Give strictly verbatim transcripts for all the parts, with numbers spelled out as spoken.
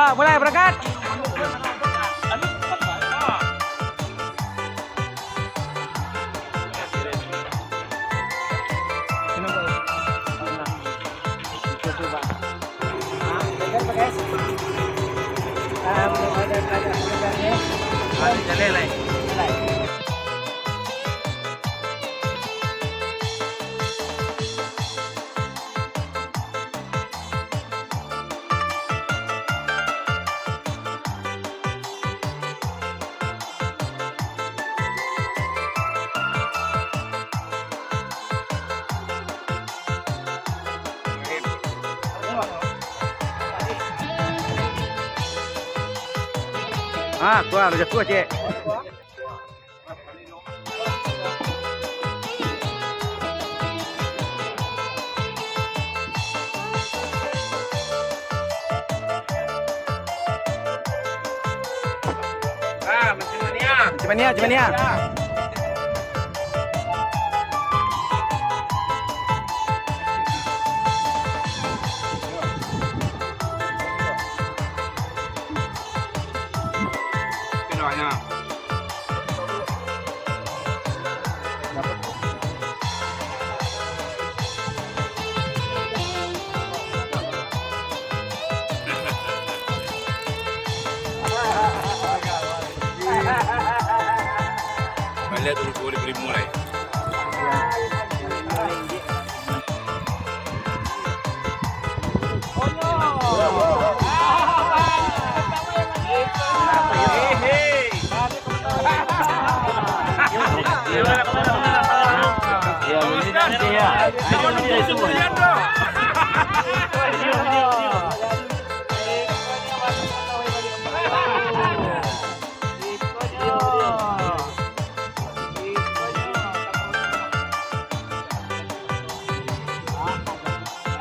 Mulai berangkat. Ah, kuah, jatuh, cek. Ah, Mancing Mania. Mancing Mania, Mancing Mania. Oke, doanya. Baliak dulu, boleh beli mulai.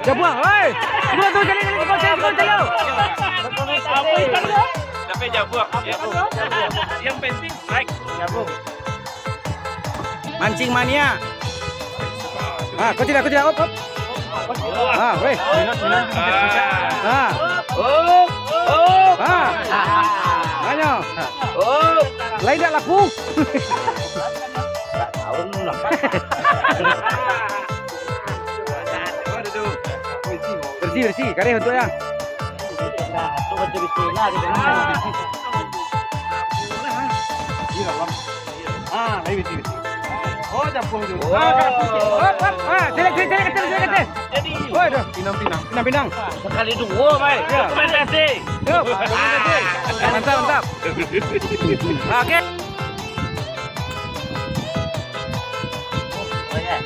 Jabuang, oi! Dua tu, jalan, jalan, jalan, jalan, jalan. Tapi jabuang. Yang penting strike. Jabuang. Mancing Mania. Ah, kau tidak, kau tidak, op, op. Ah, weh. Ah. Oh, oh. Ah. Banyak. Oh. Lain tak laku. Tak tahu lah. Bersih, bersih. Kareh untuk ya. Nah, tu macam bismillah gitu. Iya, Bang. Ah, lain bisi, bisi. Oh, campur tu. Oh. Ah, kat sini. Hop, hop. Ah, selek, selek, selek, selek, selek. Jadi. Oi, dah. Pinang, pinang. Pinang, pinang. Sekali dua, baik. Ya. Dokumentasi. Yuk, dokumentasi. Mantap, mantap. Oke. Oh, ya.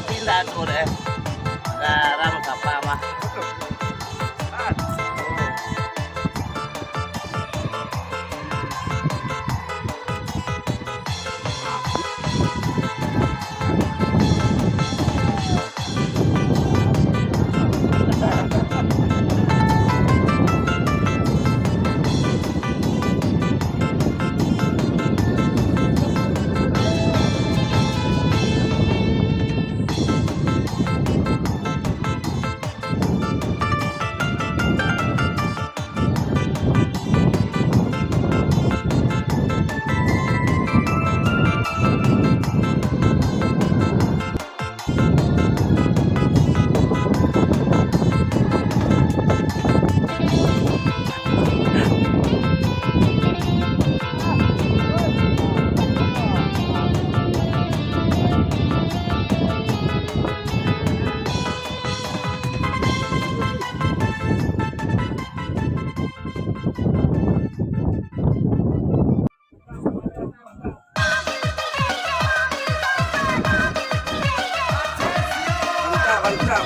Pindah tu deh. Garam sapa mah. Mantap, mantap.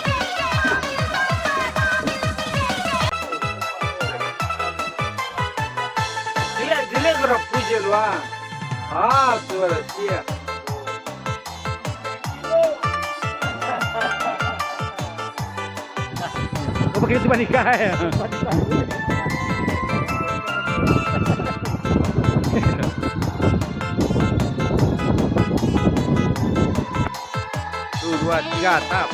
Jelek, jelek, kau dah puji lu, ah. Ah, tu lah, siap. Oh, pakai itu nikah, eh? Satu, dua, tiga, tap.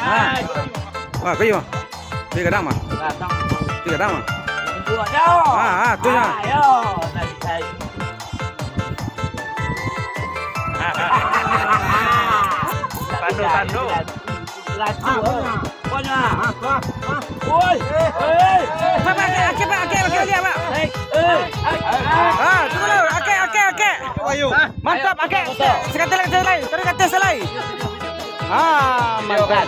Ha. Wah, kayu. Pi gadang mah. Gadang. Pi gadang mah. Buat yo. Ha, ha, tu nya. Ha, yo. Tadi, tadi. Tandu, tandu. Laju. Pokoknya. Woi. Hei. Pak, Pak, akek, Pak, akek, akek, akek, Pak. Hei. Hei. Ah, tunggu dulu. Akek, akek, akek. Ayo. Mantap, akek. Sakali lai, sakali lai. Tarik ka ateh lai. Ah, mantap.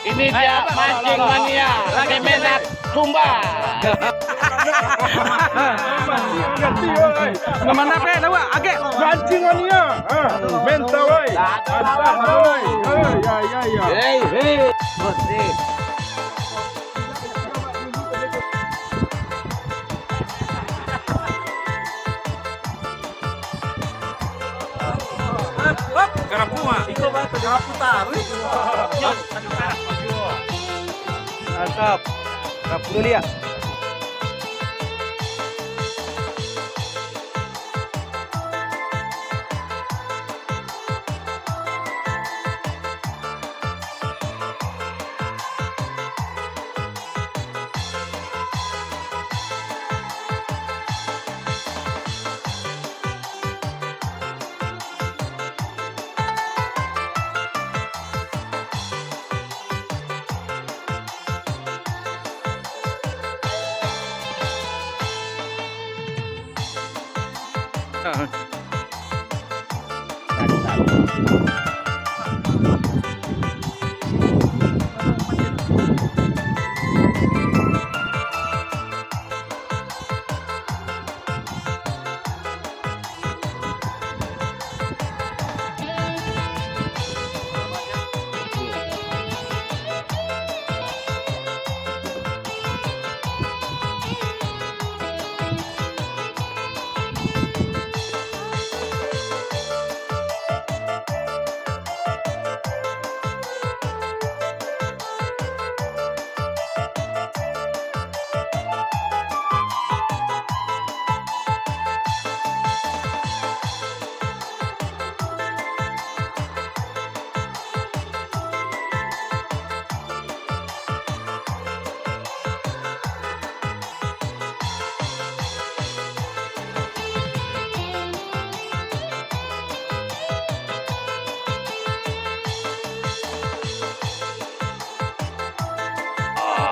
Ini dia mancing mania, lagi minat tumba. Mantap, eh, lawa, agak. Mancing mania. Ha, mantap, oi. Mantap, oi. Eh, ya, ya, ya. Hei, hei. Hop, karapu mah. Iko batu karapu taruih. Mantap. Karapu dulu ya.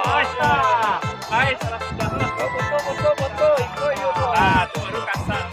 Ai, salah. Ai, salah. Foto, foto, foto. Iko, iyo, bro. Ah, tu baru kasar.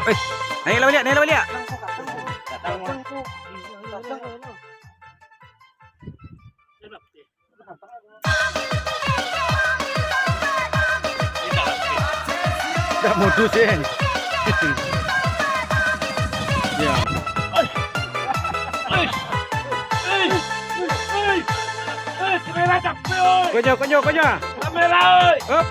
Eh, naiaklah baliak, naiaklah baliak. Dah mutus, eh. Ya. Konyo, konyo, konyo. Hop.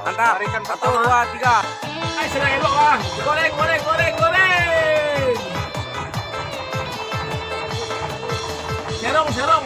Mantap. Tarikan satu, dua, tiga. Ai, sudah elok lah. Goreng, goreng, goreng, goreng. Serong, serong.